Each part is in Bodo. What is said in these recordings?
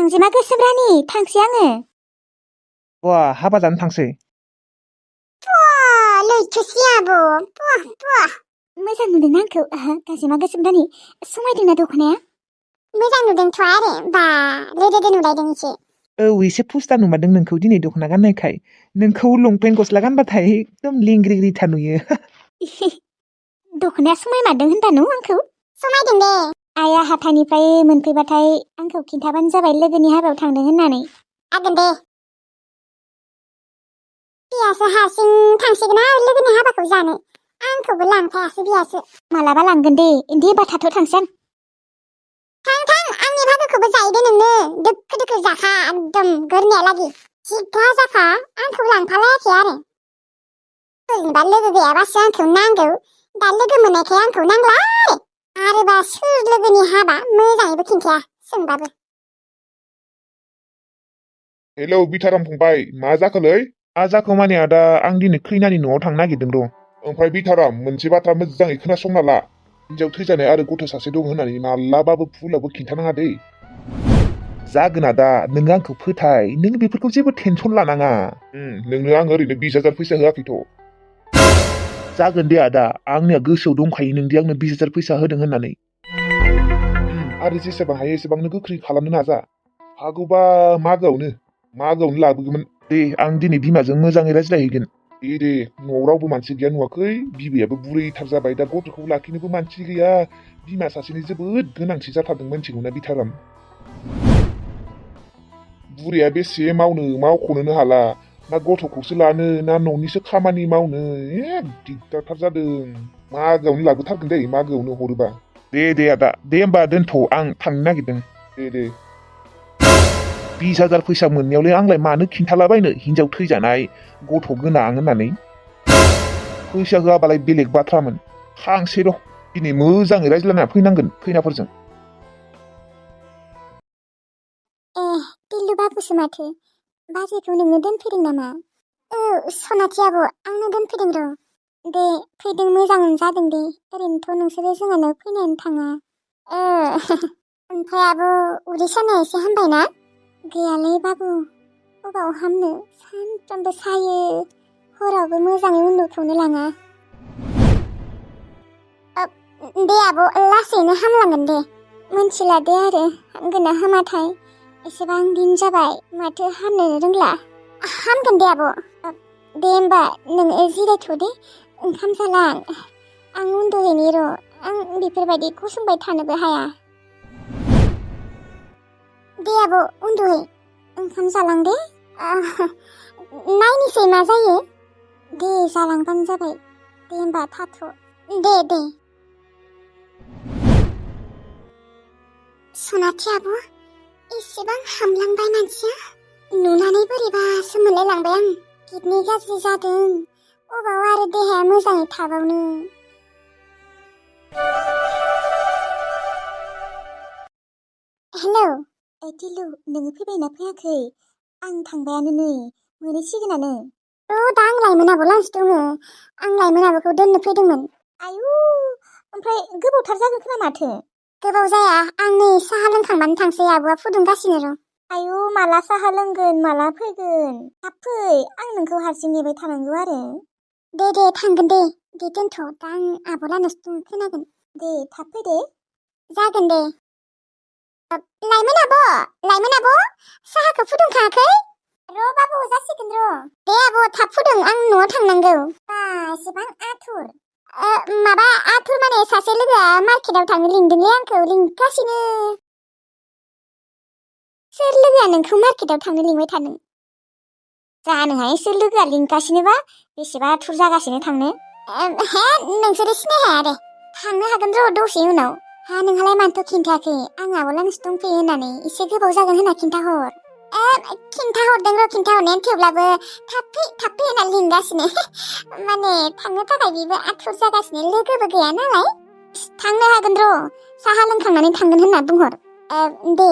गांजेमा गोसोम रानि थांसै आङो। बा हाबा जानो थांसै। लैथोसै आब' मोजां नुदोंना आंखौ गांजेमा गोसोम रानि समायदोंना दख'नाया? मोजां नुदोंथ' आरो बा रोदोदो नुलायदों एसे। औ एसे फुस्ता नुमारदों नोंखौ दिनै दख'ना गाननायखाय। नोंखौ लंपेन्ट गस्ला गानबाथाय एकदम लिंग्रिग्रिथा नुयो। दख'नाया समायमारदों होनबानु आंखौ? समायदों दे। आइया हाथाइनिफ्राय मोनफैबाथाय आंखौ खिन्थाबानो जाबाय लोगोनि हाबायाव थांदों होननानै। आगोन दे। बियासो हारसिं थांसिगोन आरो लोगोनि हाबाखौ जानो। आंखौबो लांफायासै बियासो। मालाबा लांगोन दे दे होनबा थाथ' थांसै आं। थां आंनि भागोखौबो जायो दे नोंनो दोखो दोखो जाखा एकदम गोरनायालागि जिग्गा जाखा आंखौ लांफालायाखै आरो। दा लोगो गैयाबासो आंखौ नांगौ दा लोगो मोननायखाय आंखौ नांला आरोबा सोर लोगोनि हाबा मोजाङैबो खिन्थाया सोंबाबो। हेलौ बिथाराम फंबाय मा जाखोलै? मा जाखो माने आदा आं दिनै खैनानि न'आव थांनो नागिरदों र'। ओमफ्राय बिथाराम मोनसे बाथ्रा मोजाङै खोनासंना ला। हिनजाव थैजानाय आरो गथ' सासे दं होननानै मालाबाबो फुलावबो खिन्थानाङा दै। जागोन आदा नों आंखौ फोथाय नों बेफोरखौ जेबो टेनसन लानाङा। नोंनो आं ओरैनो 20,000 फैसा होआखैथ'। जागोन दे आदा आंनिया गोसोआव दंखायो नोंदि आंनो 20,000 फैसा होदों होननानै। आरो जेसेबां हायो एसेबांनो गोख्रै खालामनो नाजा। हागौबा मागोआवनो लाबोगौमोन। दे आं दिनै बिमाजों मोजाङै रायज्लायहैगोन। दे न'आव रावबो मानसि गैया नुवाखै बिबैयाबो बुरैथार जाबाय दा गथ'खौ लाखिनोबो मानसि गैया बिमा सासेनि जोबोद गोनांथि जाथारदों मोनथिगौना बिथाराम। बुरैया बेसे मावख'नोनो हाला ना गथ'खौसो लानो ना न'निसो खामानि मावनो दिगदारथार जादों। मागोआवनो लाबोथारगोन दै मागोआवनो हरोबा। दे आदा दे होमबा दोनथ' आं थांनो नागिरदों। दे 20,000 फैसा मोननायावलाय आंलाय मानो खिन्थालाबायनो हिनजाव थैजानाय गथ' गोनां होननानै। फैसा होआबालाय बेलेग बाथ्रामोन। थांसै र' दिनै मोजाङै रायज्लायना फैनांगोन खैनाफोरजों। बिल्लु बाबुसो माथो बाजैखौ नोंनो दोनफैदों नामा? औ सनाथि आब' आंनो दोनफैदों र'। दे फैदों मोजाङानो जादों दे ओरैनोथ' नोंसोरो जोंहानाव फैनायानो थाङा। ओमफ्राय आब' उदै सानाया एसे हामबायना? गैयालै बाबु अबाव हामनो सानफ्रामबो सायो हरावबो मोजाङै उन्दुथ'नो लाङा। दे आब' लासैनो हामलांगोन दे मोनथिलादो आरो हामगोन ना हामाथाय एसेबां दिन जाबाय माथो हामनो रोंला। हामगोन दे आब'। दे होमबा नोङो जिरायथ' दे ओंखाम जालां आं उन्दुहैनि र' आं बेफोरबायदि गसंबाय थानोबो हाया। दे आब' उन्दुहै ओंखाम जालां दे नायनोसै मा जायो। दे जालांबानो जाबाय दे होमबा थाथ' दे सनाथि आब' एसेबां हामलांबाय मानसिया नुनानै बोरैबासो मोनलायलांबाय आं। किडनि गाज्रि जादों अबाव आरो देहाया मोजाङै थाबावनो। हेलौ दिलु नोङो फैबायना फैयाखै? आं थांबायानो नै मोनहैसिगोनानो। दा आं लाइमोन आब'लाहासो दङ आं लाइमोन आब'खौ दोननो फैदोंमोन। आयु ओमफ्राय गोबावथार जागोन खोमा माथो? गोबाव जाया आं नै साहा लोंखांबानो थांसै आब'आ फुदुंगासिनो र'। आयु माला साहा लोंगोन माला फैगोन थाब फै आं नोंखौ हारसिं नेबाय थानांगौ आरो। दे थांगोन दे दोनथ' दा आं आब'लाहानावसो दं खोनागोन। दे थाब फै दे। जागोन दे। लाइमोन आब' साहाखौ फुदुंखायाखै? र' बाबु जासिगोन र'। दे आब' थाब फुदुं आं न'आव थांनांगौ। बा एसेबां आथुर। माबा आथुर माने सासे लोगोआ मार्केटाव थांनो लिंदोंलै आंखौ लिंगासिनो। सोर लोगोआ नोंखौ मार्केटाव थांनो लिंबाय थादों? जानोहाय सोर लोगोआ लिंगासिनोबा बेसेबा आथुर जागासिनो थांनो। नोंसोरो सिनायहाया दे थांनो हागोन र' दसे उनाव। नोंहालाय मानोथ' खिन्थायाखै आं आब'लाहानावसो दंफैयो होननानै एसे गोबाव जागोन होनना खिन्थाहर। खिन्थाहरदों र' खिन्थाहरनाया थेवब्लाबो थाब फै होनना लिंगासिनो माने थांनो थाखाय बेबो आथुर जागासिनो लोगोबो गैया नालाय। थांनो हागोन र' साहा लोंखांनानै थांगोन होनना बुंहर। दे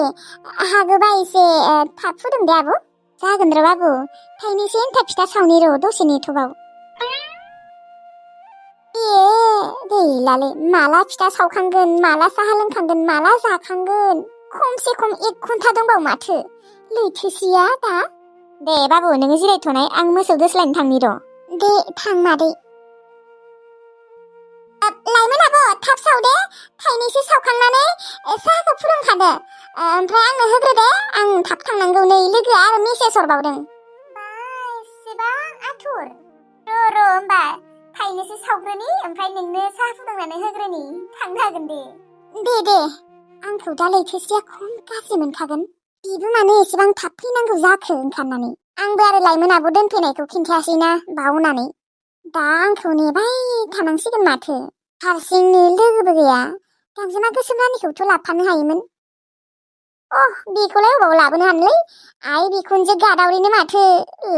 हागोबा एसे थाब फुदुं दे आब'। जागोन र' बाबु थाइनैसो एन्थाब फिथा सावनि र' दसे नेथ'बाव। गैलालै माला फिथा सावखांगोन माला साहा लोंखांगोन माला जाखांगोन खमसे खम 1 घन्टा दंबावो माथो लैथोसेया दा दे बाबु नोङो जिरायथ'नाय आं मोसौ दोस्लायनो थांनि र' दे थां मादै लाइमोन आब' थाब साव दे थाइनैसो सावखांनानै साहाखौ फुदुंखादो ओमफ्राय आंनो होग्रो दे आं थाब थांनांगौ नै लोगोआ आरो मेसेज हरबावदों एसेबां आथुर र' होमबा थाइनैसो सावग्रोनि ओमफ्राय नोंनो साहा फुदुंनानै होग्रोनि थांनो हागोन दे आंखौ दा लैथोसेया खम गाज्रि मोनखागोन बिबो मानो एसेबां थाब फैनांगौ जाखो ओंखारनानै आंबो आरो लाइमोन आब' दोनफैनायखौ खिन्थायासैना बावनानै दा आंखौ नेबाय थानांसिगोन माथो हारसिंनो लोगोबो गैया गांजेमा गोसोम रानिखौथ' लाबोफानो हायोमोन बेखौलाय अबाव लाबोनो हानोलै आइ बिखुनजो गादावरिनो माथो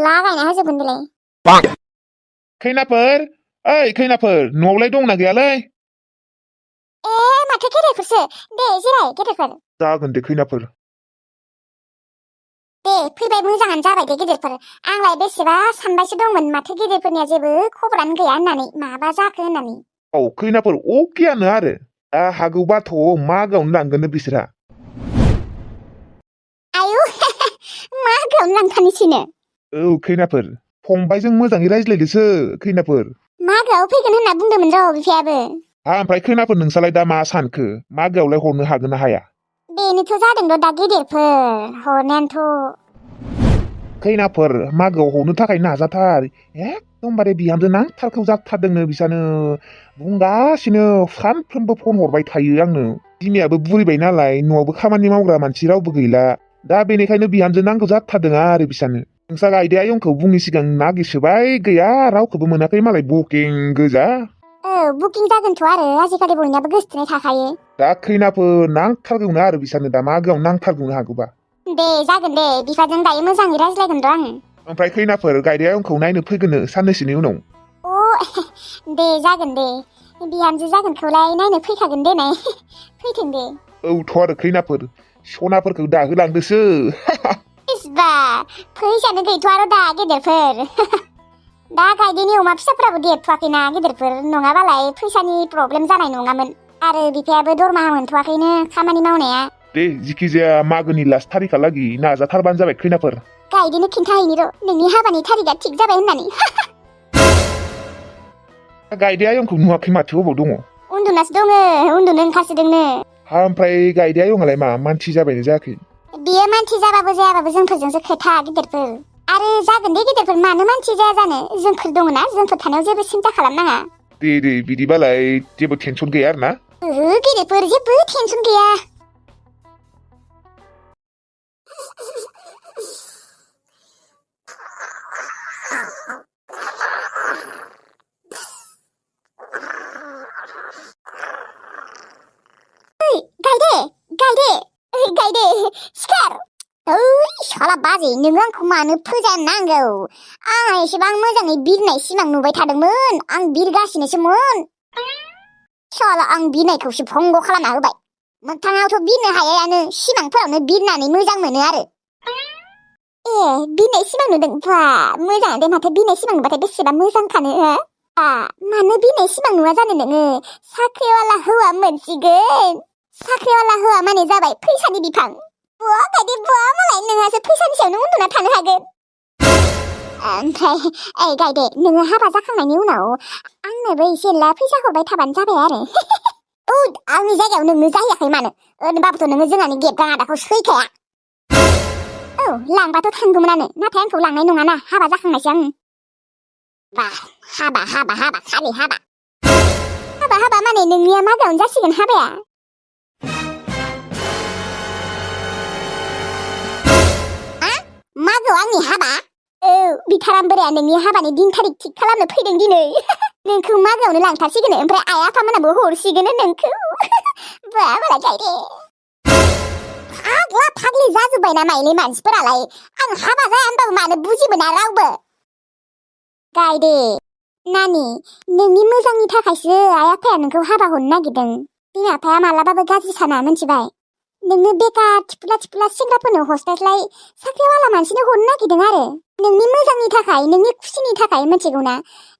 लागायना होजोबगोन बेलाय खैनाफोर ओइ खैनाफोर न'आवलाय दंना गैयालै माथो गेदेरफोरसो दे जिराय गेदेरफोर जागोन दे खैनाफोर दे फैबाय मोजाङानो जाबाय दे गेदेरफोर आंलाय बेसेबा सानबायसो दंमोन माथो गेदेरफोरनिया जेबो खबरानो गैया होननानै माबा जाखो होननानै खैनाफोर अकेयानो आरो दा हागौबाथ' मागोआवनो लांगोननो बिसोरहा आयु मागोआवनो लांखानोसैनो खैनाफोर फंबायजों मोजाङै रायज्लायदोसो खैनाफोर मागोआव फैगोन होनना बुंदोंमोन र' बिफायाबो ओमफ्राय खैनाफोर नोंसालाय दा मा सानखो मागोआवलाय हरनो हागोन ना हाया बेनोथ' जादों र' दा गेदेरफोर हरनायानोथ' खैनाफोर मागोआव हरनो थाखाय नाजाथार एकदमबारे बिहामजो नांथारगौ जाथारदोंनो बिसानो बुंगासिनो सानफ्रोमबो फन हरबाय थायो आंनो बिमायाबो बुरिबाय नालाय न'आवबो खामानि मावग्रा मानसि रावबो गैला दा बेनिखायनो बिहामजो नांगौ जाथारदों आरो बिसानो नोंसा गायदाया आयंखौ बुंनि सिगां नागिरसोबाय गैया रावखौबो मोनाखै मालाय बुकिं गोजा बुकिं जागोनथ' आरो आजिखालि बयनाबो गोसोथोनाय थाखायो दा खैनाफोर नांथारगौनो आरो बिसानो दा मागोआव नांथारगौनो हागौबा दे जागोन दे बिफाजों दायो मोजाङै रायज्लायगोन र' आं ओमफ्राय खैनाफोर गायदाया आयंखौ नायनो फैगोननो साननैसोनि उनाव दे जागोन दे बिहामजो जागोनखौलाय नायनो फैखागोन दे नाय फैथों दे थ' आरो खैनाफोर सनाफोरखौ दाहोलांदोसो इस्बा फैसानो गैथ'आ र' दा गेदेरफोर दा गायदेनि अमा फिसाफोराबो देरथ'वाखैना गेदेरफोर नङाबालाय फैसानि प्रब्लेम जानाय नङामोन आरो बिफायाबो दरमाहा मोनथ'वाखैनो खामानि मावनाया दे जिखि जाया मागोनि लास्ट थारिखहालागि नाजाथारबानो जाबाय खैनाफोर गायदेनो खिन्थाहैनि र' नोंनि हाबानि थारिखआ थिग जाबाय होननानै गायदाया आयंखौ नुवाखै माथो अबाव दङ उन्दुनासो दङ उन्दुनो ओंखारसोदोंनो ओमफ्राय गायदाया आयंआलाय मा मानसि जाबायना जायाखै बियो मानसि जाबाबो जायाबाबो जोंफोरजोंसो खोथा गेदेरफोर आरो जागोन दे गेदेरफोर मानो मानसि जाया जानो जोंफोर दङना जोंफोर थानायाव जेबो सिन्था खालामनाङा दे बिदिबालाय जेबो टेनसन गैया आरो ना गेदेरफोर जेबो टेनसन गैया गायदे सिखार साला बाजै नोङो आंखौ मानो फोजानांगौ आंहा एसेबां मोजाङै बिरनाय सिमां नुबाय थादोंमोन आं बिरगासिनोसोमोन साला आं बिरनायखौसो भंग खालामना होबाय मोगथाङावथ' बिरनो हायायानो सिमांफोरावनो बिरनानै मोजां मोनो आरो बिरनाय सिमां नुदों बा मोजाङानो दे माथो बिरनाय सिमां नुबाथाय बेसेबा मोजांखानो मानो बिरनाय सिमां नुवा जानो नोङो साख्रिवाला हौवा मोनसिगोन साख्रिवाला हौवा माने जाबाय फैसानि बिफां बुआ गायदे बुआ मालाय नोंहासो फैसानि सायावनो उन्दुना थानो हागोन ओमफ्राय गायदे नोङो हाबा जाखांनायनि उनाव आंनोबो एसे एला फैसा हरबाय थाबानो जाबाय आरो आंनि जायगायाव नोंनो जाहैयाखै मानो ओरैनोबाबोथ' नोङो जोंहानि गेबगां आदाखौ सैखाया लांबाथ' थांगौमोनानो नाथाय आंखौ लांनाय नङाना हाबा जाखांनायसो आं बा हाबा खालि हाबा माने नोंनिया मागोआवनो जासिगोन हाबाया मागोआव आंनि हाबा बिथाराम बोराया नोंनि हाबानि दिन थारिख थिग खालामनो फैदों दिनै नोंखौ मागोआवनो लांथारसिगोन ओमफ्राय आइ आफामोनाबो हरसिगोन नोंखौ बा मालाय गायदे फाग्लि जाजोब्बाय ना माइले मानसिफोरालाय आं हाबा जाया होनबाबो मानो बुजिमोना रावबो गायदे नानि नोंनि मोजांनि थाखायसो आइ आफाया नोंखौ हाबा हरनो नागिरदों बिमा बिफाया मालाबाबो गाज्रि साना मिथिबाय नोंनो बेकार थिफुला सेंग्राफोरनो हस्टेलाय साख्रिवाला मानसिनो हरनो नागिरदों आरो नोंनि मोजांनि थाखाय नोंनि खुसिनि थाखाय मिथिगौना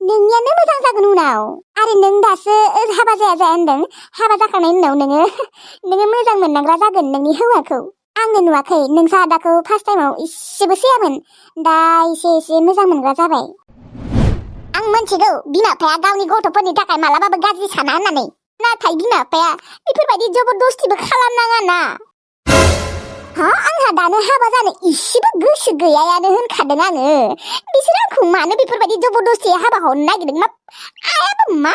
नोंनियानो मोजां जागोन उनाव आरो नों दासो हाबा जाया होनदों हाबा जाखांनायनि उनाव नोङो मोजां मोननांग्रा जागोन नोंनि हौवाखौ आंनो नुवाखै नोंसा आदाखौ फार्स्ट टाइमाव इसेबो सैयामोन दा एसे मोजां मोनग्रा जाबाय आं मिथिगौ बिमा बिफाया गावनि गथ'फोरनि थाखाय मालाबाबो गाज्रि साना होननानै नाथाय बिमा बिफाया बेफोरबायदि जबरदस्तिबो खालामनाङा ना आंहा दानो हाबा जानो इसेबो गोसो गैयायानो होनखादों आङो बिसोर आंखौ मानो बेफोरबायदि जबरदस्ति हाबा हरनो नागिरदों आयाबो मा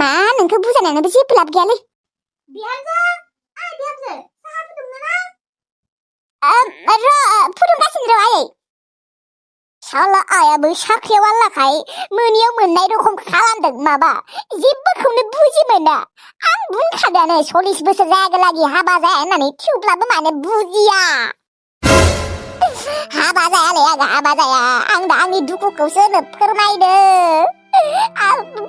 मा नोंखौ बुजायनानैबो जेबो लाब गैयालै बिहामजो साहा फुदुंगासिनो र' आयै साला आयाबो साख्रिवालाखाय मोनियाव मोननाय रखम खालामदों माबा जेबोखौनो बुजि मोना आं बुंखादोंनो 40 बोसोर जायागोलागि हाबा जाया होननानै थेवब्लाबो मानो बुजिया हाबा जायालै आं हाबा जाया आं दा आंनि दुखुखौसो फोरमायदो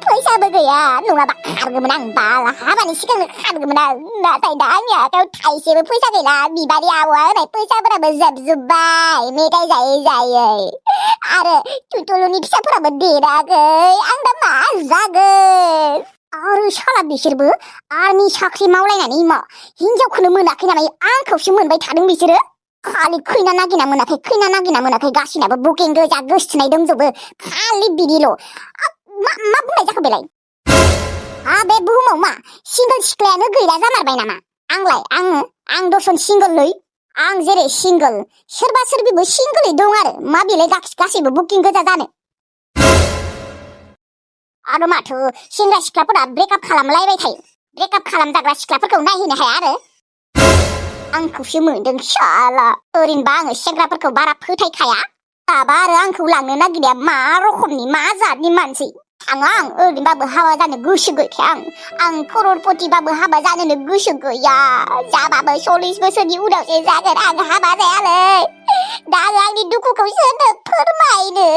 फैसाबो गैया नङाबा खारगौमोन आं बाला हाबानि सिगांनो खारगौमोन आं नाथाय दा आंनि आखायाव थाइसेबो फैसा गैला बिबारि आबौआ होनाय फैसाफोराबो जोबजोब्बाय मेथाइ जायै आरो टुटुलुनि फिसाफोराबो देराखै आं दा मा जागोन आरो साला बिसोरबो आर्मि साख्रि मावलायनानै मा हिनजावखौनो मोनाखै नामा आंखौसो मोनबाय थादों बिसोरो खालि खैना नागिना मोनाखै गासिनाबो बुकिं गोजा गोसथोनाय दंजोबो खालि बिदिल' मा बुंनाय जाखो बेलाय बे बुहुमाव मा सिंगोल सिख्लायानो गैला जामारबाय नामा आं दर्शन सिंगोललै आं जेरै सिंगोल सोरबा सोरबिबो सिंगोलै दं आरो मा बेलाय गासैबो बुकिं गोजा जानो आरो माथो सेंग्रा सिख्लाफोरा ब्रेकआप खालामलायबाय थायो ब्रेकआप खालामजाग्रा सिख्लाफोरखौ नायहैनो हाया आरो आंखौसो मोनदों साला ओरैनोबा आङो सेंग्राफोरखौ बारा फोथायखाया दाबा आरो आंखौ लांनो नागिरनाया मा रखमनि मा जातनि मानसि थाङा आं ओरैनोबाबो हाबा जानो गोसो गैखाया आं खररपतिबाबो हाबा जानोनो गोसो गैया जाबाबो 40 बोसोरनि उनावसो जागोन आं हाबा जायालै दा आंनि दुखुखौ सोरनो फोरमायनो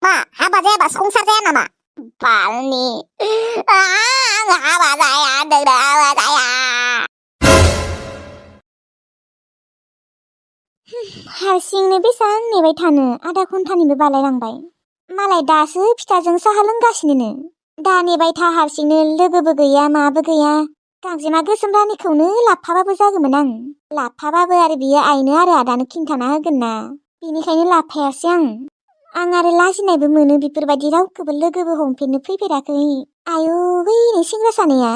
मा हाबा जायाबा संसार जाया नामा बालनि आं हाबा जाया होनदों हाबा जाया हारसिंनो बेसेबां नेबाय थानो आधा घन्टानिबो बालायलांबाय मालाय दासो फिथाजों साहा लोंगासिनो दा नेबाय था हारसिंनो लोगोबो गैया माबो गैया गांजेमा गोसोम रानिखौनो लाफाबाबो जागौमोन आं लाफाबाबो आरो बियो आइनो आरो आदानो खिन्थाना होगोन ना बेनिखायनो लाफायासै आं आरो लाजिनायबो मोनो बेफोरबायदि रावखौबो लोगोबो हमफेरनो फैफेराखै आयौ बै सेंग्रा सानैया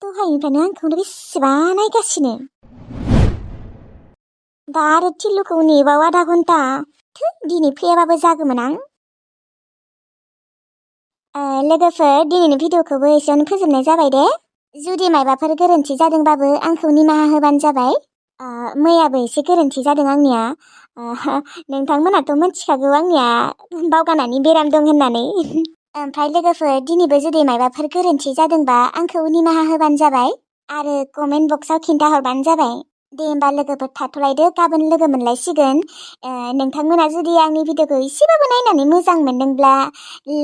दहायनिफ्रायनो आंखौनो बेसेबा नायगासिनो दा आरो थिलुखौ नेबाव आधा घन्टा दिनै फैयाबाबो जागौमोन आं लोगोफोर दिनैनि भिडिअखौबो एसेयावनो फोजोबनाय जाबाय दे जुदि मायबाफोर गोरोन्थि जादोंबाबो आंखौ निमाहा होबानो जाबाय मैयाबो एसे गोरोन्थि जादों आंनिया नोंथांमोनाथ' मिथिखागौ आंनिया बावगारनायनि बेराम दं होननानै ओमफ्राय लोगोफोर दिनैबो जुदि मायबाफोर गोरोन्थि जादोंबा आंखौ निमाहा होबानो जाबाय आरो कमेन्ट बक्सआव खिन्थाहरबानो जाबाय दे होमबा लोगोफोर थाथ'लायदो गाबोन लोगो मोनलायसिगोन नोंथांमोना जुदि आंनि भिडिअखौ एसेबाबो नायनानै मोजां मोनदोंब्ला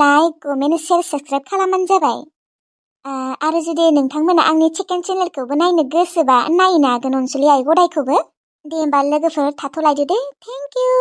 लाइक कमेन्ट शेयार साबस्क्राइब खालामबानो जाबाय आरो जुदि नोंथांमोना आंनि चिकेन चेनेलखौबो नायनो गोसोबा नायनो हागोन अनसुलि आइ गदायखौबो दे होमबा लोगोफोर थाथ'लायदो दे थेंक इउ